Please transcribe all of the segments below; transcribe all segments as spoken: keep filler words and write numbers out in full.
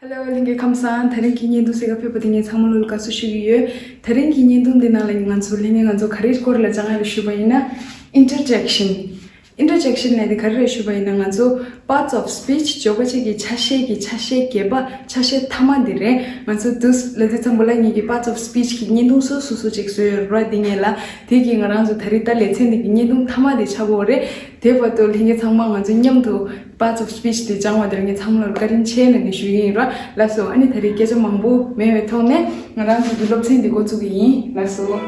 Hello ལྷན་རྒྱས་ཁམས་བཟང་། དེ་རིང་གི་བརྙན་ཐུང་གཟིགས་ག་ཕེབས་པ་དེ་ངས་ཚང་མ་ལོ་ལ་དགའ་བསུ་ཞུ་གི་ཡོད། དེ་རིང་གི་བརྙན་ཐུང་འདི་ནང་ལ་ང་ཚོ་ལྷན་རྒྱས་ང་ཚོ་ག་རེའི་སྐོར་ལ་སྦྱང་ཡ་ཞུས་པ་ཡིན་ན། Interjection. Interjection ལབ་དེ་ག་རེ་རེད་ཞུས་པ་ཡིན་ན། ང་ཚོ་parts of speech བརྗོད་པ་ཅིག་གི་ཆ་ཤས་ཀྱི་ཆ་ཤས་བརྒྱད་པ། ཆ་ཤས་མཐའ་མ་འདི་རེད། ང་ཚོ་དུས་ལ་དུས་ཙམ་པོ་ལ་ངེད་ཀྱི་parts of speech གི་བརྙན་ཐུང་སོ་སོ་སོ་ཅིག་བཟོས་ཡོད་རེད་པ། འདི་ངེད་ལ་དེ་གི་ང་རང་ཚོ་ད་རེས་ད་ལེ་ཚན་འདི་གི་བརྙན་ཐུང་མཐའ་མ་དེ་ཆགས་ཀྱི་ཡོད་རེད། དེ་བར་དུ་ལྷན་རྒྱས་ཚང་མ་ང་ཚོ་མཉམ་དུ་parts of speech དེ་སྦྱང་བ་དེར་ངས་ཚང་མ་ལ་བཀའ་དྲིན་ཆེ་ལབ་ནས་ཞུ་གི་ཡིན་ར། ལགས་སོ། ཨ་ནི་ད་རེས་སྐད་ཆ་མང་པོ་མེད་པའི་ཐོག་ནས་ང་རང་ཚོ་གི་སློབ་ཚན་འདི་འགོ་བཙུགས་ཀྱི་ཡིན། ལགས་སོ།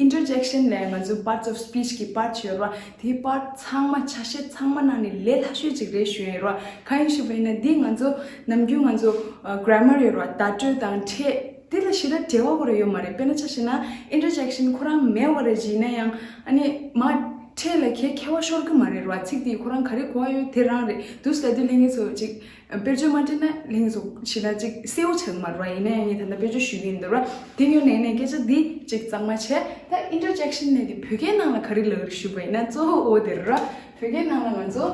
Interjection ལབ་ང་ཚོ་parts of speech གི་part ཡོད་ར། དེའི་part ཚང་མ་ཆ་ཤས་ཚང་མ་ནང་ནས་ལས་སླ་ཤོས་ཅིག་རེད་ཞུ་ཡིན་ར། གང་ཡིན་ཞུས་པ་ཡིན་ན་འདི་ང་ཚོ་ནམ་རྒྱུན་ང་ཚོ་ཨ་grammar ཡོད་ར། བརྡ་སྤྲོད་དང་ཕྲད་དེ་ལ་ཞེ་དྲག་འབྲེལ་བ་ཁོ་རང་ཡོད་མ་རེད། དཔེར་ན་ཆ་བཞག་ན་interjection ཁོ་རང་མེད་པ་རེད་བྱས་ན་ཡང་ཨ་ནི་མ་ཕྲད་ལ་གའི་ཁྱད་པར་ཤོར་གི་མ་རེད་ར། ཚིག་དེ་ཁོ་རང་ག་རེ་གོ་བ་ཡོད་དེ་རང་རེད། དུས་ལ་དུས་ལྷན་རྒྱས་ཚོ་ཅིག་དཔེར་བརྗོད་མ་བྲིས་ན་ལྷན་རྒྱས་ཚོ་ཞེ་དྲག་ཅིག་གསལ་པོ་ཆགས་མ་རེད་ར། ཡིན་ན་ཡང་ངས་ད་ལྟ་དཔེར་བརྗོད་ཞུ་གི་ཡིན་འདུག་ར། དེ་ཡོད་ནས་ནས་སྐད་ཆ་འདི་ཅིག་གཙང་མ་བྱས། ད་interjection ནས་དེ་བོད་སྐད་ནང་ལ་ག་རེ་ལབ་རེད་ཞུས་པ་ཡིན་ན་གཙོ་བོ་འོ་དེ་རེད་ར། བོད་སྐད་ནང་ལ་ང་ཚོ་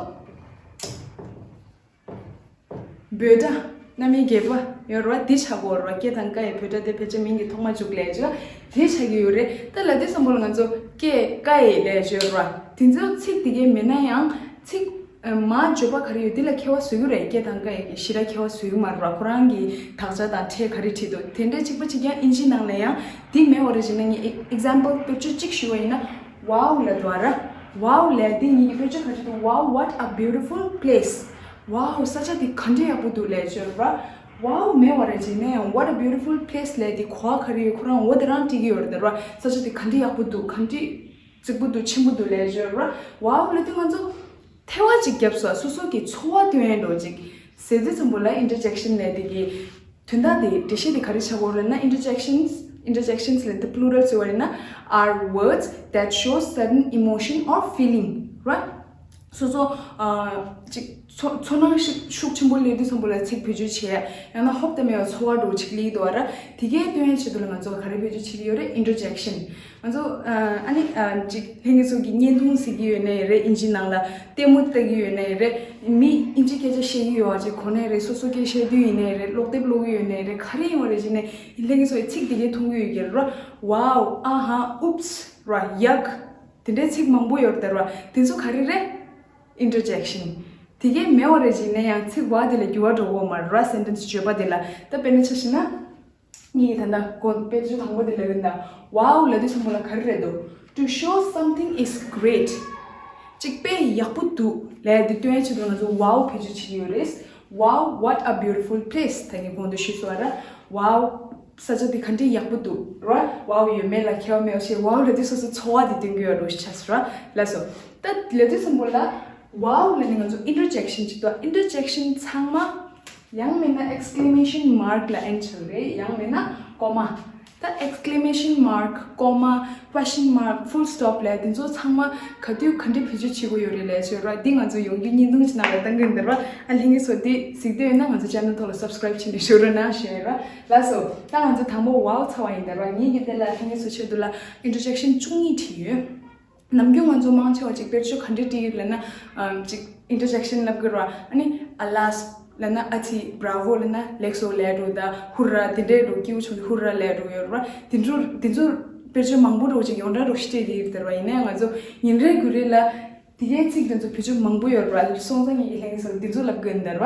འབོད་སྒྲ་རྣམ་དབྱེ་བརྒྱད་པ་ཡོད་རེད་བ། འདི་ཆགས་ཀྱི་ཡོད་རེད་བ། སྐད་དང་ཀ་ཡི་འབོད་སྒྲ་དེ་ཕལ་ཆེར་མིང་གི་ཐོག་མ་འཇུག་ལས་བྱ་དེ་ཆགས་ཀྱི་ཡོད་རེད། ད་ལ་དེ་བསམ་བློ་ང་ཚོ་སྐད་ཀ་ཡི་ལས་བྱ་ཡོད་རེད་བ། དེ་ཚོ་ཚིག་དེ་གའི་མེད་ན་ཡང་ཚིག་མ་བརྗོད་པ་ག་རེ་ཡོད་དེ་ལ་ཁྱད་པར་བཟོ་གི་རེད། སྐད་དང་ཀ་ཡི་གི་ཞེ་དྲག་ཁྱད་པར་བཟོ་གི་མ་རེད་བ། ཁོ་རང་གི་དག་ཆ་དང་ཕྲད་ག་རེ་བྲིས་འདུག་དེ་འདྲ་གཅིག་པ་གཅིག་རྐྱང་ཨིན་ཇི་ནང་ལ་ཡང་དེ་མེད་པ་རེད་བྱས་ན། ངས་example དཔེར་བརྗོད་གཅིག་ཞུ་བ་ཡིན་ན་wow ལབ་འདུག་ར། Wow ལབ་དེ་ངེད་ཀྱི་དཔེར་བརྗོད་ག་རེ་འདུག Wow, what a beautiful place. Wow ས་ཆ་དེ་ག་འདྲ་ཡག་པོ་འདུག་ལབ་བྱས་ར། Wow མེད་པ་རེད་བྱས་ན་ཡང་what a beautiful place ལབ་དེ་གོ་བ་ག་རེ་ཡོད་ཁོ་རང་འོ་དེ་རང་འགྲིག་གི་ཡོད་རེད་ར། ས་ཆ་དེ་ག་འདྲ་ཡག་པོ་འདུག་ག་འདྲ་རྫིག་པོ་འདུག་ཆེན་པོ་འདུག་ལབ་བྱས་ར། Wow ལབ་དེ་ང་ཚོ་ཐལ་བ་ཅིག་བརྒྱབ་སོང་། སོ་སོ་གི་ཚོར་བ་སྟོན་ཡས་འདྲ་ཅིག་ཟེར་དུས་ཙམ་པོ་ལ་interjection ལབ་དེ་གི་དོན་དག་དེ་འགྲེལ་བཤད་དེ་ག་རེ་བྱ་དགོས་རེད་ན། Interjections, interjections ལབ་དེ་plural བཟོས་པ་ཡིན་ན་are words that show sudden emotion or feeling, right? སོ་སོ་ཨ་ཅིག་ཚོར་ཚོར་སྣང་ཤུགས་ཤུགས་ཆེན་པོ་སླེབས་དུས་ཙམ་པོ་ལ་ཚིག་བེད་སྤྱོད་བྱས། ཡང་ན་ཧོབ་ཏེ་མེད་པ་ཚོར་བ་འདྲ་ཅིག་སླེབས་འདུག་ར། དེ་གའི་སྟོན་ཡས་ཆེད་དུ་ལ་ང་ཚོ་ག་རེ་བེད་སྤྱོད་བྱེད་ཀྱི་ཡོད་རེད། Interjection. ང་ཚོ་ཨ་ནི་ཨ་ཅིག་ལྷན་རྒྱས་ཚོ་གི་བརྙན་ཐུང་གཟིགས་ཀྱི་ཡོད་ནའི་རེད། ཨིན་ཇི་ནང་ལ་ལྟད་མོ་ལྟ་གི་ཡོད་ནའི་རེད། མི་ཨིན་ཇི་སྐད་ཆ་བཤད་ཀྱི་ཡོད་པ་ཅིག་གོ་ནའི་རེད། སོ་སོ་སྐད་བཤད་དུས་ཡིན་ནའི་རེད། ཀློག་དེབ་ཀློག་གི་ཡོད་ནའི་རེད། ག་རེ་ཡིན་པ་རེད་ཅེ་ནས་ལྷན་རྒྱས་ཚོ་ཡི་ཚིག་དེ་གའི་མཐོང་གི་ཡོད་ཀྱི་རེད། Wow, ཨ་ཧ། Oops ར། Yuck དེ་འདྲའི་ཚིག་མང་པོ་ཡོད་རེད་ར། དེ་ཚོ་ག་རེ་རེད། Interjection. དེ་གའི་མེད་པ་རེད་ཅེ་ནས་ཡང་ཚིག་wow དེ་ལ་འགྱུར་བ་འགྲོ་གི་ཡོད་མ་རེད་ར། Sentence བརྗོད་པ་དེ་ལ། ད་དཔེར་ན་ཆ་བཞག་ན། ངས་ད་ལྟ་གོ་དཔེ་ཆ་དང་པོ་དེ་ལབ་ཡིན་ད། Wow ལབ་དུས་ཙམ་པོ་ལ་ག་རེ་རེད་འདུག To show something is great. གཅིག་དཔེ་ཡག་པོ་འདུག་ལབ་དེ་སྟོན་ཡས་ཆེད་དུ་ང་ཚོ་wow བེད་སྤྱོད་བྱེད་ཀྱི་ཡོད་རེད། Wow, what a beautiful place. ད་ངས་གོང་དུ་ཞུས་སོང་བ་ར། Wow ས་ཆ་དེ་ག་འདྲའི་ཡག་པོ་འདུག་ར། Wow ཡོད་མེད་ལ་ཁྱད་པར་མེད་པ་བྱས། Wow ལབ་དུས་སོ་སོ་ཚོར་བ་དེ་སྟོན་གྱི་ཡོད་འདྲ་ཆགས་སོང་ར། ལགས་སོ། ད་ལབ་དུས་ཙམ་པོ་ལ་wow ལབ་ནས་ང་ཚོ་interjection བྱེད་དུས། Interjection ཚང་མ་ཡང་མིན་ན་exclamation mark ལ་end བྱེད་རེད། ཡང་མིན་ན་comma། ད་exclamation mark, comma, question mark, full stop ལབ་དེ་ཚོ་ཚང་མ་ག་དུས་ག་འདྲ་བེད་སྤྱོད་བྱེད་དགོས་ཡོད་རེད་ལབ་ཤོད་ར། འདི་ང་ཚོ་ཡོང་རྒྱུ་བརྙན་ཐུང་ཅིག་ནང་ལ་བཏང་གི་ཡིན་ད་ར། ཨ་ལྷན་རྒྱས་ཚོ་འདི་གཟིགས་འདོད་ཡོད་ན་ང་ཚོ་channel ཐོག་ལ་subscribe བྱེད་ནས་ཤོད་རོགས་གནང་ཞུ་ཡ་ར། ལགས་སོ། ད་ང་ཚོ་དང་པོ་wow ཚར་བ་ཡིན་ད་ར། ངེད་ཀྱིས་དེ་ལ་ལྷན་རྒྱས་ཚོ་ཆེད་དུ་ལ་interjection བཅུ་གཉིས་བྲིས་ཡོད། ནམ་རྒྱུན་ང་ཚོ་མང་ཆེ་བ་ཅིག་དཔེར་བརྗོད་ག་འདྲ་བྲིས་ཡོད་ལབ་ན། ཨམ་ཅིག་interjection ལབ་དགོས་ར། ཨ་ནི་alas ལབ་ན་ཨ་ཙི། bravo ལབ་ན་ལེགས་སོ་ལབ་འགྲོ། ད་hurrah དེ་འདྲའི་འགྲོ་སྐྱིད་པོ་བྱུང་དུས་hurrah ལབ་འགྲོ་ཡོད་ར། དེ་འདྲ་དེ་ཚོ་དཔེར་བརྗོད་མང་པོ་འགྲོ་ཅིག་ཡོངས་གྲགས་འགྲོ་ཤི་སྤྲད་དེ་ཡོད་ད་ར། ཡིན་ནའི་ང་ཚོ་ཉིན་རེ་དགུན་རེ་ལ་དེ་གའི་ཚིག་དེ་ཚོ་བེད་སྤྱོད་མང་པོ་ཡོད་ར། སོང་ཙང་ངེད་ཀྱི་ལྷན་རྒྱས་ཚོ་ལ་དེ་ཚོ་ལབ་དགོས་ཡིན་ད་ར།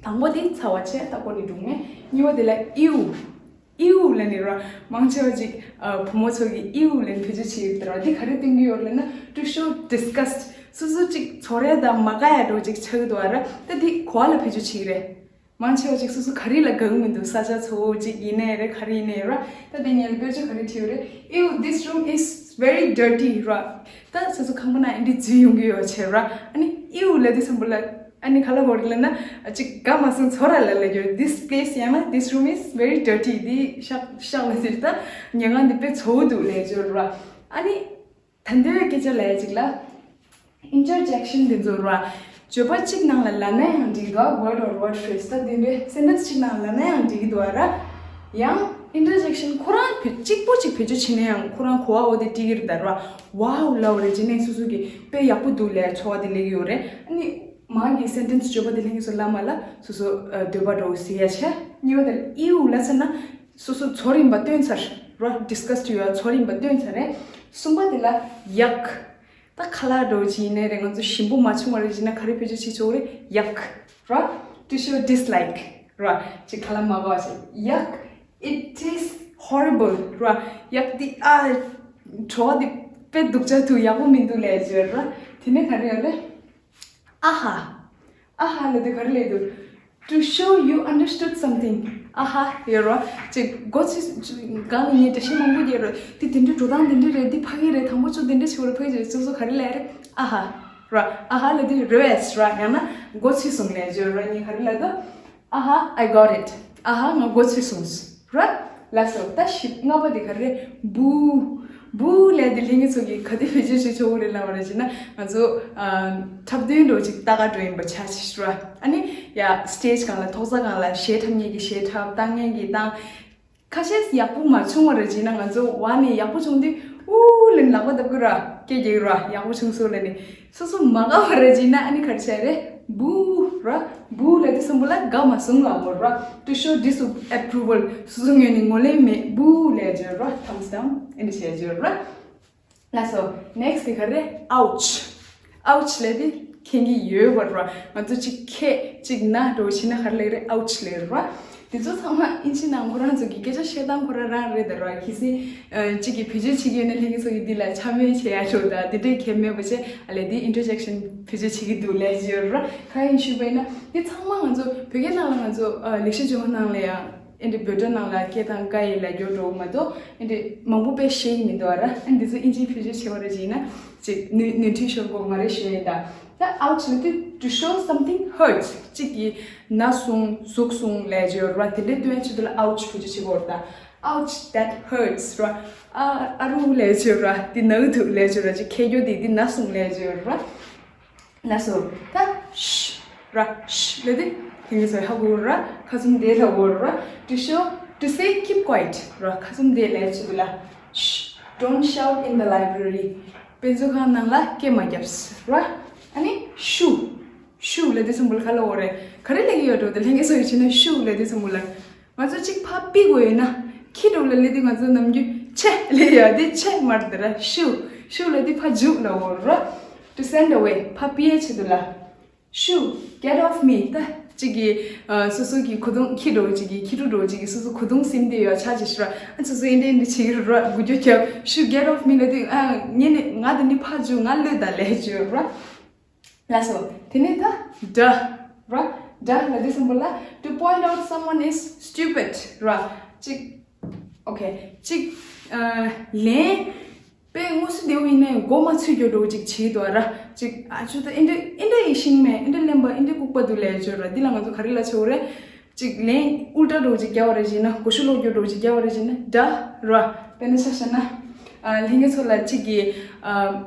དང་པོ་དེ་ཚར་བ་བྱས་ད་གོ་ནི་འདུག་ངས། གཉིས་པ་དེ་ལ་eww། eww ལབ་ནི་ར། མང་ཆེ་བ་ཅིག་ཨ་བུ་མོ་ཚོ་གིས་eww ལབ་ནི་བེད་སྤྱོད་བྱེད་ཡོད་དེ་ར། འདི་ག་རེ་སྟོན་གྱི་ཡོད་ལབ་ན། to show disgust. སོ་སོ་ཅིག་ཚོར་ཡ་དང་མ་དགའ་ཡ་འདྲ་བོ་ཅིག་ཆགས་ཀྱི་འདུག་ཨ་ར། ད་འདི་གོ་བ་ལ་བེད་སྤྱོད་བྱེད་ཀྱི་རེད། མང་ཆེ་བ་ཅིག་སོ་སོ་ག་རེ་ལ་དགའ་གི་མི་འདུག་ས་ཆ་ཚོ་བོ་ཅིག་ཡིན་ནའི་རེད། ག་རེ་ཡིན་ནའི་ར། ད་དེ་ངས་ལ་དཔེར་བརྗོད་ག་རེ་བྲིས་ཡོད་རེད། Ew, this room is very dirty ར། ད་སོ་སོ་ཁང་པ་ནང་ཨེ་འདྲ་འཛུལ་ཡོང་གི་ཡོད་བྱས་ར། ཨ་ནི་eww ལབ་དུས་ཙམ་པོ་ལ། ཨ་ནི་ག་ལབ་དགོས་རེད་ལབ་ན། ཅིག་དགའ་མ་སོང་ཚོར་ར་ལ་ལབ་ཡོད། This place ཡང་ན་this room is very dirty. འདི་ཤག་ཤག་ལ་ཟེར། ད་ཉལ་ཁང་འདི་དཔེ་ཚོ་བོ་འདུག་ལབ་ཡོད་ར། ཨ་ནི་ད་འདོད་སྐད་ཆ་ལབ་ཡ་ཅིག་ལ། Interjection འདི་ཚོ་ར། བརྗོད་པ་གཅིག་ནང་ལ་ལབ་ན་ཡང་འགྲིག་གི་འདུག word or word phrase ད་འདི་འདྲའི་sentence གཅིག་ནང་ལ་ལབ་ན་ཡང་འགྲིག་གི་འདུག་ར། ཡང་ Interjection ཁོ་རང་བེད་གཅིག་པོ་གཅིག་བེད་སྤྱོད་བྱེད་ན་ཡང་ཁོ་རང་གོ་བ་འོ་དེ་སྤྲད་ཀྱི་རེད་ད་ར། Wow ལབ་རེད་བྱས་ནས་སོ་སོ་གི་དཔེ་ཡག་པོ་འདུག་ལབ་ཚོར་བ་དེ་སླེབས་ཀྱི་ཡོད་རེད། ཨ་ནི་མ་གི་sentence བརྗོད་པ་དེ་ལྷན་རྒྱས་ཚོ་ལབ་མ་ལབ་སོ་སོ་འདོད་པ་འདྲ་བོ་ཟེར་ཡ་ཆ། གཉིས་པ་དེ་ལ་ཨིའུ་ལབ་ཚར་ན་སོ་སོ་ཚོར་ཡིན་པ་སྟོན་ཚར་ར། disgust ཡོད་ཚོར་ཡིན་པ་སྟོན་ཚར་རེད། གསུམ་པ་དེ་ལ་ཡག་ད་ཁ་ལག་འདྲ་བོ་ཅིག་ཡིན་ནའི་རེད། ང་ཚོ་ཞིམ་པོ་མ་བྱུང་བ་རེད་བྱས་ན་ག་རེ་བེད་སྤྱོད་བྱེད་ཆོག་རེད། ཡག་ར། to show dislike ར། ཅིག་ཁ་ལག་མ་དགའ་བ་ཞིག་ཡག it tastes horrible ར། ཡག་འདི་ཨ་བྲོ་བ་འདི་དཔེ་སྡུག་ཅག་འདུག་ཡག་པོ་མི་འདུག་ལབ་ཡ་ཅིག་ཡོད་ར། དེ་ནས་ག་རེ་ཡོད་རེད། ཨ་ཧ། ཨ་ཧ་ལབ་དུས་ག་རེ་ལབ་འདུག to show you understood something ཨ་ཧ་ཡོད་ར། ཅིག་མགོ་ཚོས་གང་ནས་ངས་འགྲེལ་བཤད་མང་པོ་རྒྱབ་ར། དེ་དེ་འདྲའི་འགྲོ་སྟངས་དེ་འདྲ་རེད། འདི་ཕ་གི་རེད། དང་པོ་ཚོ་དེ་འདྲ་བྱེད་པར་ཕ་གི་རེད། སོ་སོ་ག་རེ་ལབ་རེད། ཨ་ཧ་ར། ཨ་ཧ་ལབ་དུས་རེད་ར། ཡང་ན་མགོ་ཚོས་སོང་ལབ་ཡ་ཅིག་ཡོད་ར། ངས་ག་རེ་ལབ་འདུག་ཨ་ཧ། I got it. ཨ་ཧ། ང་མགོ་ཚོས་སོང་། ར། ལགས་སོ། ད་བཞི་ལྔ་པ་དེ་ག་རེ། བུ། བུ་ལབ་དེ་ལྷན་རྒྱས་ཚོ་གིས་ག་དུས་བེད་སྤྱོད་བྱེད་ཆོག་གི་རེད་ལབ་པ་རེད་བྱས་ན། ང་ཚོ་ཨ་འཁྲབ་སྟོན་འདྲ་བོ་ཅིག་ལྟ་ག་འགྲོ་ཡིན་པ་ཆ་བཞག་ར། ཨ་ནི་ཡ་stage སྒང་ལ་ཐོག་ས་སྒང་ལ་གཞས་འཁྲབ་མཁན་གྱིས་གཞས་འཁྲབ། བཏང་མཁན་གྱིས་བཏང་། ཁ་ཤས་ཡག་པོ་མ་བྱུང་བ་རེད་བྱས་ན་ང་ཚོ་བ་ནས་ཡག་པོ་བྱུང་དུས་ཨུ་ལབ་ནས་ལག་པ་བརྡབ་ཀྱི་ར། སྐད་རྒྱག་གི་ར། ཡག་པོ་བྱུང་སོང་ལབ་ནས། སོ་སོ་མ་དགའ་བ་རེད་བྱས་ན་ཨ་ནི་ག་རེ་བྱས་རེད། བུ་ར། བུ་ལབ་དུས་ཙམ་པ་ལ་དགའ་མ་སོང་ལབ་དགོས་ར། to show disapproval སོ་སོ་ངོས་ནས་ངོས་ལེན་མེད། བུ་ལབ་བརྗོད་ར། thumbs down ཨེ་འདྲ་བྱས་བརྗོད་ར། ལགས་སོ། next དེ་ག་རེ། ouch. ouch ལབ་དེ་མཁྱེན་གྱི་ཡོད་པ་ར། ང་ཚོ་ཅིག་ཁེ་ཅིག་ན་འགྲོ་བྱས་ན་ག་རེ་ལབ་རེད། ouch ལབ་ར། དེ་ཚོ་ཚང་མ་ཨིན་ཇི་ནང་ཁོ་རང་ཚོ་གི་སྐད་ཆ་བཤད་སྟངས་ཁོ་རང་རང་རེད་ད་ར། གལ་སྲིད་ཨ་གཅིག་གིས་བེད་སྤྱོད་བྱེད་ཀྱི་ཡོད་ན་ལྷན་རྒྱས་ཚོ་གིས་འདི་ལ་འཕྱ་སྨོད་བྱེད་ཡ་ཆོག་ད་དེ་འདྲའི་གལ་མེད་པ་བྱས། ཨ་ལས་འདི་interjection བེད་སྤྱོད་བྱེད་ཀྱི་འདུག་ལབ་ཀྱི་ཡོད་ར། གང་ཡིན་ཞུས་པ་ཡིན་ན་འདི་ཚང་མ་ང་ཚོ་བོད་སྐད་ནང་ལ་ང་ཚོ་ཨ་ལེགས་བཤད་ལྗོན་དབང་ནང་ལ་ཡང་ཨེ་འདྲ་བོད་སྒྲ་ནང་ལ་སྐད་དང་ཀ་ཡི་ལ་སྐྱོར་འགྲོ་མ་གཏོགས་ཨེ་འདྲ་མང་པོ་དཔེ་ཤེས་ཀྱི་མི་འདུག་ར། ཨ་འདི་ཚོ་ཨིན་ཇིའི་བེད་སྤྱོད་བྱེད་པ་ར་བྱས་ན་ཅིག་ནོར་ནོར་འཁྲུལ་ཤོར་གོ་མ་རེད་ཞུ་ཡིན་ད། ད་ouch ལབ་དུས་to show something hurts གཅིག་གིས་ན་སོང་ཟུག་སོང་ལབ་ཀྱི་ཡོད་ར། དེ་འདྲའི་སྟོན་ཆེད་དུ་ལ་ouch བེད་སྤྱོད་བྱེད་དགོས་ར། ད་ouch that hurts ར། ཨ་ཨ་རུ་ལབ་ཀྱི་ཡོད་ར། དེ་ན་གི་འདུག་ལབ་ཀྱི་ཡོད་ར། ཅིག་ཁེ་གྱོ་དེ་དེ་ན་སོང་ལབ་ཀྱི་ཡོད་ར། ལགས་སོ། ད་ཤ་ར། ཤ་ལབ་དུས་དེ་ནི་ཚོ་ཧ་གོ་ར། ཁ་ཚུམ་བདེ་ལ་གོ་ར། to show to say keep quiet ར། ཁ་ཚུམ་བདེ་ལབ་ཆེད་དུ་ལ། Shh, don't shout in the library དཔེ་མཛོད་ཁང་ནང་ལ་སྐད་མ་རྒྱབ་ར། ཨ་ནི་ཤུ། ཤུ་ལབ་དུས་ཙམ་པ་ལ་ག་ལབ་དགོས་རེད། ག་རེ་ལབ་ཀྱི་ཡོད་འགྲོ་དེ་ལྷན་རྒྱས་ཚོ་ཡིས་བྱས་ན་ཤུ་ལབ་དུས་ཙམ་པ་ལ། ང་ཚོ་གཅིག་ཕར་ཕུད་དགོས་ཡོད་ན། ཁྱི་འདྲ་བོ་ལ་སླེབས་དུས་ང་ཚོ་ནམ་རྒྱུན་ཆེ་ལབ་ཡ་དེ་ཆེ་མ་རེད་ད་ར། ཤུ། ཤུ་ལབ་དུས་ཕར་རྒྱུགས་ལབ་དགོས་ར། to send away ཕར་ཕུད་ཡ་ཆེད་དུ་ལ། ཤུ། get off me ད་གཅིག་གིས་ཨ་སོ་སོ་གི་གོས་ཐུང་། ཁྱི་འདྲ་བོ་གཅིག་གིས། ཁྱི་ཕྲུག་འདྲ་བོ་གཅིག་གིས་སོ་སོ་གོས་ཐུང་ཟིན་བསྡད་ཡོད་ཆ་ཅིག་ཤི་ར། ཨ་སོ་སོ་ཨེ་འདྲ་ཨེ་འདྲ་བྱེད་ཀྱི་ར། འགུལ་སྐྱོད་རྒྱབ། ཤུ། get off me ལབ་དུས་ཨ་ངས་ནི་ང་དེ་ནི་ཕར་རྒྱུགས། ང་གློད་ད་ལབ་ཀྱི་ཡོད་ར། ལགས་སོ། དེ་ནས་ད་ཌ་ར། ཌ་ལབ་དུས་ཙམ་པ་ལ། to point out someone is stupid ར། གཅིག okay གཅིག་ཨ་ལན་དཔེ་དངོས་སུ་བདེ་བོ་ཡིན་ནའི་མགོ་མ་ཚོས་རྒྱུ་འདྲ་བོ་ཅིག་བྱེད་འདུག་ར། གཅིག་ཨ་ཅོ་ད་ཨེ་འདྲ་ཨེ་འདྲ་ཡིན་ཤིང་མེད། ཨེ་འདྲ་གླེན་པ། ཨེ་འདྲ་ལྐུགས་པ་འདུག་ལབ་ཀྱི་ཡོད་ར། འདི་ལ་ང་ཚོ་ག་རེ་ལབ་ཆོག་རེད། གཅིག་ལན་ཨུལ་ཊ་འདྲ་བོ་ཅིག་རྒྱབ་པ་རེད་བྱས་ན། གོ་ཤུ་ལོག་རྒྱུ་འདྲ་བོ་ཅིག་རྒྱབ་པ་རེད་བྱས་ན་ཌ་ར། དཔེར་ན་ཆ་བཞག་ན་ཨ་ལྷན་རྒྱས་ཚོ་ལ་གཅིག་གིས་ཨ་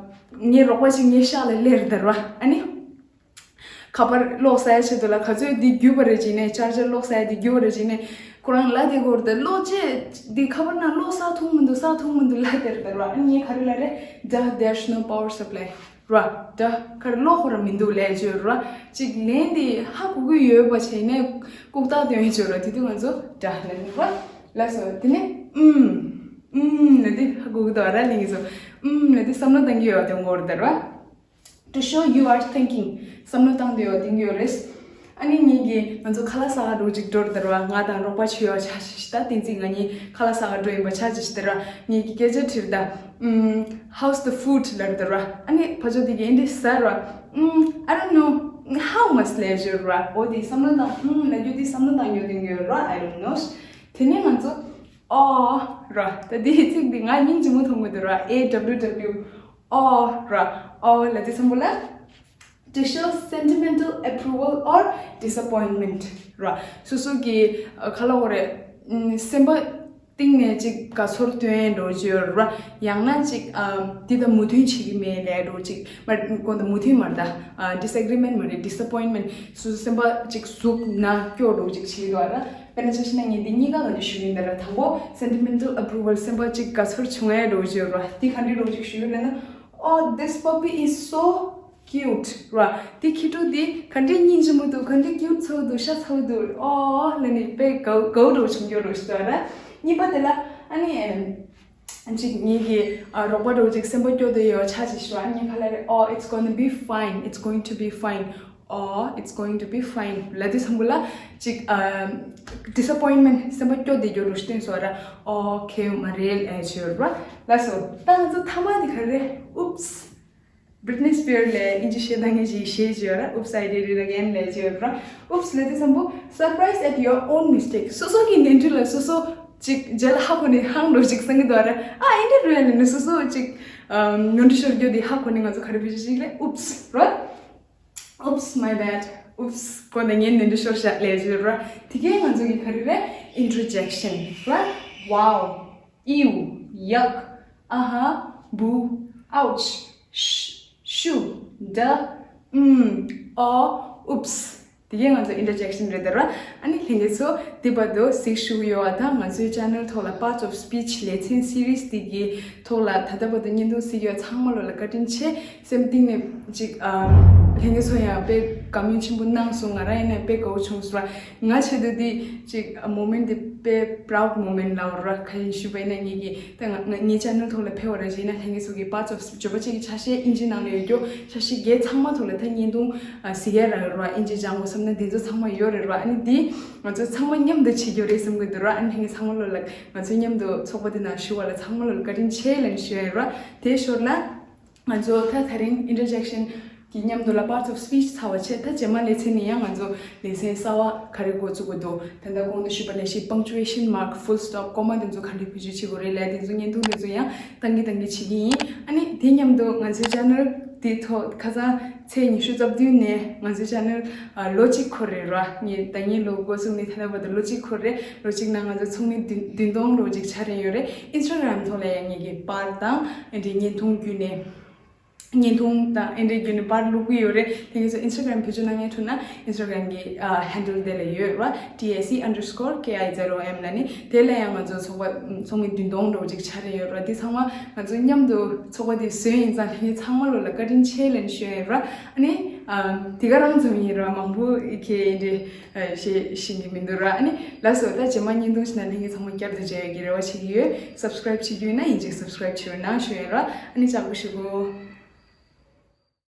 ངའི་རོགས་པ་ཅིག་ངའི་ཤག་ལ་སླེབས་ད་ར། ཨ་ནི་ཁ་པར་གློག་ཟ་ཡ་ཆེད་དུ་ལ་ག་ཚོད་འདི་བརྒྱུད་པ་རེད་བྱས་ནས། ཅར་ཇར་གློག་ཟ་ཡ་འདི་བརྒྱུད་པ་རེད་བྱས་ནས་ཁོ་རང་ལ་དེ་གོ་ར། ད་གློག་ཆད་འདི་ཁ་པར་ནང་གློག་ཟ་ཐུབ་མི་འདུག་ཟ་ཐུབ་མི་འདུག་ལབ་དེ་རེད་ད་ར། ཨ་ནི་ངས་ག་རེ་ལབ་རེད། ཌ་there's no power supply ར། ཌ་ཁར་གློག་ཁོ་ར་མི་འདུག་ལབ་ཀྱི་ཡོད་ར། གཅིག་ལན་འདི་ཧ་གོ་གི་ཡོད་པ་བྱས་ནས་ལྐུགས་རྟགས་སྟོན་ཡ་ཆེད་དུ་ར། དེ་དུས་ང་ཚོ་ཌ་ལབ་ནི་ར། ལགས་སོ། དེ་ནས་ཨུམ། ཨུམ་ལབ་དུས་ཧ་གོ་གི་འདུག་ར། ལྷན་རྒྱས་ཚོ་ཨུམ་ལབ་དུས་བསམ་བློ་བཏང་གི་ཡོད་དེ་ངོ་ར་ད་ར། to show you are thinking བསམ་བློ་བཏང་བསྡད་ཡོད་བསྡད་ཀྱི་ཡོད་རེད། ཨ་ནི་ངེད་ཀྱིས་ང་ཚོ་ཁ་ལག་ཟ་ག་འགྲོ་ཅིག་འགྲོ་རེད་ད་ར། ང་དང་རོགས་པ་ཆོས་ཡོད་ཆ་ཞིག་ད་བསྟན་འཛིན་ང་གཉིས་ཁ་ལག་ཟ་ག་འགྲོ་ཡིན་པ་ཆ་ཅིག་ཞིག་ད་ར། ངེད་ཀྱིས་སྐད་ཆ་དྲིས་ད། ཨུམ། How's the food ལབ་རེད་ད་ར། ཨ་ནི་ཕ་ཆོས་དེ་གིས་འདི་ཟེར་ར། ཨུམ། I don't know how much ལབ་ཀྱི་ཡོད་ར། འོ་དེ་བསམ་བློ་བཏང་། ཨུམ་ལབ་རྒྱུ་དེ་བསམ་བློ་བཏང་ཡོད་བསྡད་ཀྱི་ཡོད་ར། I don't know དེ་ནས་ང་ཚོ་ཨོ་ར། ད་དེའི་ཚིག་འདི་ང་སྙིང་རྗེ་མོ་མཐོང་གི་འདུག་ར། A W W ཨོ་ར། ཨོ་ལབ་དུས་ཙམ་པ་ལ། to show sentimental approval or disappointment ར། སོ་སོ་གི་ཨ་ག་ལབ་དགོས་རེད། ཨུམ། སེམས་པ་གཏིང་ནས་ཅིག་དགའ་ཚོར་སྟོན་འདྲ་བོ་ཅིག་ཡོད་ར། ཡང་ན་ཅིག་ཨ་འདི་དང་མོས་མཐུན་བྱེད་ཀྱི་མེད་ལབ་འདྲ་བོ་ཅིག་མ། ཁོང་དང་མོས་མཐུན་མ་རེད་ད། ཨ་disagreement མ་རེད། disappointment སོ་སོ་སེམས་པ་ཅིག་ཟུག་ན་སྐྱོ་འདྲ་བོ་ཅིག་བྱེད་ཀྱི་འདུག་ར། དཔེར་ན་ཆ་བཞག་ན་ངས་འདི་གཉིས་ཀ་ག་འདྲ་ཞུ་ཡིན་ད་ར། དང་པོ་sentimental approval སེམས་པ་གཅིག་དགའ་ཚོར་བྱུང་ཡས་འདྲ་བོ་ཅིག་ཡོད་ར། འདི་ག་འདྲ་འདྲ་བོ་ཅིག་ཞུ་ཡོད་ལབ་ན། Oh, this puppy is so cute ར། འདི་ཁྱི་ཕྲུག་འདི་ག་འདྲ་སྙིང་རྗེ་མོ་འདུག་ག་འདྲ་cute ཚ་བོ་འདུག་ཤ་ཚ་བོ་འདུག་ཨོ་ལབ་ནས་དཔེ་དགའ་དགའ་བོ་འདྲ་བོ་བྱུང་རྒྱུ་འདྲ་བོ་ཞིག་འདུག་ར། གཉིས་པ་དེ་ལ་ཨ་ནི་ཅིག་ངེད་ཀྱི་ཨ་རོགས་པ་འདྲ་བོ་ཅིག་སེམས་པ་སྐྱོ་བསྡད་ཡོད་ཆ་ཅིག་ཞུ་བ། ངས་ཕར་ལ་རེ། Oh, it's gonna be fine, it's going to be fine. Oh, it's going to be fine ལབ་དུས་ཙམ་པ་ལ་ཅིག་ཨ་disappointment སེམས་པ་སྐྱོ་བསྡད་རྒྱུ་འདྲ་བོ་ཞིག་སྟོན་སོང་ར། Okay མ་རེད་ལབ་ཅིག་ཡོད་ར། ལགས་སོ། ད་ང་ཚོ་མཐའ་མ་དེ་ག་རེ་རེད། Oops. Britney Spears ལས་ཨིན་ཇི་བཤད་སྟངས་ངན་ཞིག་བཤད་ཀྱི་ཡོད་ར། Oops, I did it again ལབ་ཀྱི་ཡོད་ར། Oops ལབ་དུས་ཙམ་པ་surprise at your own mistake སོ་སོ་གི་ནོར་འཁྲུལ་ལ་སོ་སོ་ཅིག་རྗེས་ལ་ཧ་གོ་ནས་ཧང་འདྲ་བོ་ཅིག་བསམ་གྱི་འདུག་ར། ཨ་ཨེ་འདྲ་རེད་ལབ་ནས་སོ་སོ་ཅིག་ནོར་འཁྲུལ་ཤོར་རྒྱུ་དེ་ཧ་གོ་ནས་ང་ཚོ་ག་རེ་བྱེད་ཀྱི་ཅིག་ལབ། Oops ར། Oops, my bad. Oops ཁོ་ན་ངས་ནོར་འཁྲུལ་ཤོར་ཤག་ལབ་ཀྱི་ཡོད་ར། དེ་གས་ང་ཚོ་གི་ག་རེ་རེད། Interjection ར། Wow, ew, yuck, ཨ་ཧ། Boo, ouch, sh- ཤུ། ད། ཨུམ། ཨོ། Oops དེ་གས་ང་ཚོ་interjection རེད་ད་ར། ཨ་ནི་ལྷན་རྒྱས་ཚོ་འདི་བར་དུ་གཟིགས་ཞུ་གི་ཡོད་པ་དང་ང་ཚོའི་channel ཐོག་ལ་Parts of Speech ལེ་ཚན་series འདི་གི་ཐོག་ལ་ད་ལྟ་བར་དུ་བརྙན་ཐུང་གཟིགས་ཡོད་ཚང་མ་ལོ་ལ་བཀའ་དྲིན་ཆེ། སེམས་གཏིང་ནས་ཅིག་ཨ་ལྷན་རྒྱས་ཚོ་ཡང་དཔེ་དགའ་མོས་ཆེན་པོ་གནང་སོང་། ང་རང་ཡིན་ན་དཔེ་དགའ་བོ་བྱུང་སོང་ར། ང་ཆེད་དུ་འདི་ཅིག་moment འདི་དཔེ་proud moment ལབ་ར། ག་རེ་ཞུས་པ་ཡིན་ན་ངེད་ཀྱི་ད་ང་ང་ངའི་channel ཐོག་ལ་ཕེབས་པ་ར་ཅིག་ཡིན་ན་ལྷན་རྒྱས་ཚོ་གི་Parts of Speech བརྗོད་པ་ཅིག་གི་ཆ་ཤས་ཨིན་ཇི་ནང་ལ་ཡོད་རྒྱུ་ཆ་ཤས་བརྒྱད་ཚང་མ་ཐོག་ལ་ད་བརྙན་ཐུང་ཨ་གཟིགས་ཡ་རག་ཡོད་ར། ཨིན་ཇི་སྦྱང་དགོས་བསམ་ན་འདི་ཚོ་ཚང་མ་ཡོད་རེད་ར། ཨ་ནི་འདི་ང་ཚོ་ཚང་མ་མཉམ་དུ་བྱེད་རྒྱུ་རེད་བསམ་གི་འདུག་ར། ཨ་ནི་ལྷན་རྒྱས་ཚང་མ་ལོ་ལ་ང་ཚོ་མཉམ་དུ་ཚོགས་པ་འདི་ནང་ཞུགས་པ་ལ་ཚང་མ་ལོ་ལ་བཀའ་དྲིན་ཆེ་ལབ་ནས་ཞུ་ཡ་ཡོད་ར། དེའི་ཞོར་ལ། ང་ཚོ་ད་ད་རིང་interjection གི་མཉམ་དུ་ལ་Parts of Speech ཚར་བ་བྱས། ད་རྗེས་མ་ལེ་ཚན་ནི་ཡང་ང་ཚོ་ལེ་ཚན་གསར་བ་ག་རེ་འགོ་བཙུགས་དགོས་འདུག་ད་ལྟ་གོང་དུ་ཞུས་པ་ནང་བཞིན་punctuation mark, full stop, comma དེ་ཚོ་ག་འདྲ་བེད་སྤྱོད་བྱེད་དགོས་རེད་ལབ་དེ་ཚོ་བརྙན་ཐུང་དེ་ཚོ་ཡང་བཏང་གི་བཏང་གི་བྱེད་ཀྱི་ཡིན། ཨ་ནི་དེ་མཉམ་དུ་ང་ཚོའི་channel དེ་ཐོག་ཁ་སང་ཚེས་ཉི་ཤུ་རྩ་བདུན་ནས་ང་ཚོའི་channel ལོ་གཅིག་འཁོར་རེད་ར། ངས་ད་ངའི་ལོ་འགོ་བཙུགས་ནས་ད་ལྟ་བར་དུ་ལོ་གཅིག་འཁོར་རེད། ལོ་གཅིག་ནང་ང་ཚོ་ཚོགས་མི་བདུན་བདུན་སྟོང་ལོ་གཅིག་ཆགས་རན་ཡོད་རེད། Instagram ཐོག་ལ་ཡང་ངེད་ཀྱི་པར་དང་ཨེ་འདྲའི་བརྙན་ཐུང་བརྒྱུད་ནས། བརྙན་ཐུང་དང་ཨེ་འདྲའི་བརྒྱུད་ནས་པར་བླུག་གི་ཡོད་རེད། དེ་ངེད་ཚོ་Instagram བེད་སྤྱོད་གནང་མཁན་ཐུག་ན་Instagram གི་ཨ་handle དེ་ལ་ཡོད་ར། T S E underscore K I Z O M ལ་ནི་དེ་ལ་ཡང་ང་ཚོ་ཚོགས་པ་ཚོགས་མི་བདུན་སྟོང་འགྲོ་ཅིག་ཆགས་རེད་ཡོད་ར། དེ་ཚང་མ་ང་ཚོ་མཉམ་དུ་ཚོགས་པ་དེ་བཟོས་ཡིན་ཙང་ལྷན་རྒྱས་ཚང་མ་ལོ་ལ་བཀའ་དྲིན་ཆེ་ལབ་ནས་ཞུ་ཡ་ཡོད་ར། ཨ་ནི་ཨ་དེ་ག་རང་ཙམ་ཡིན་ར། མང་པོ་ཁྱེད་ཨེ་འདྲའི་ཨ་བཤད་ཤེས་ཀྱི་མི་འདུག་ར། ཨ་ནི་ལགས་སོ། ད་རྗེས་མ་བརྙན་ཐུང་ཞིག་ནང་ལྷན་རྒྱས་ཚང་མ་བསྐྱར་དུ་མཇལ་ཡ་གི་རེ་བ་བྱེད་ཀྱི་ཡོད། Subscribe བྱེད་རྒྱུ་ཡིན་ན་ཡིན་ཅིག་subscribe བྱེད་རོགས་གནང་ཞུ་ཡ་ཡོད་ར། ཨ་ནི་ལྕགས་པོ་ཞུ་གོ།